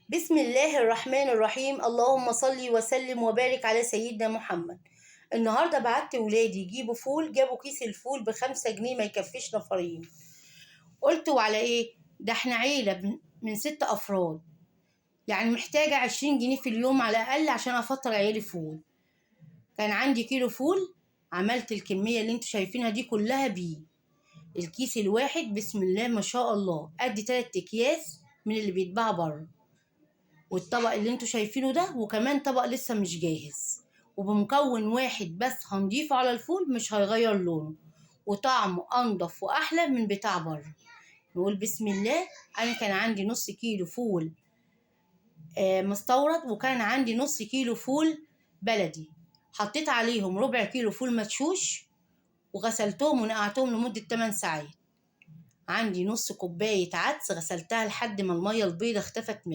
بسم الله الرحمن الرحيم. اللهم صل وسلم وبارك على سيدنا محمد. النهارده بعت ولادي يجيبوا فول، جابوا كيس الفول ب5 جنيه ما يكفيش نفرين. قلت وعلى ايه ده، احنا عيلة من 6 افراد، يعني محتاجة 20 جنيه في اليوم على الاقل عشان افطر عيالي فول. كان عندي كيلو فول، عملت الكمية اللي انتوا شايفينها دي كلها بيه. الكيس الواحد بسم الله ما شاء الله قد 3 اكياس من اللي بيتباع بره، والطبق اللي انتوا شايفينه ده وكمان طبق لسه مش جاهز، وبمكون واحد بس هنضيفه على الفول مش هيغير لونه وطعمه انضف واحلى من بتاع بره. نقول بسم الله. انا كان عندي نص كيلو فول مستورد، وكان عندي نص كيلو فول بلدي، حطيت عليهم ربع كيلو فول مدشوش وغسلتهم ونقعتهم لمدة 8 ساعات. عندي نص كوباية عدس غسلتها لحد ما المية البيضة اختفت منها.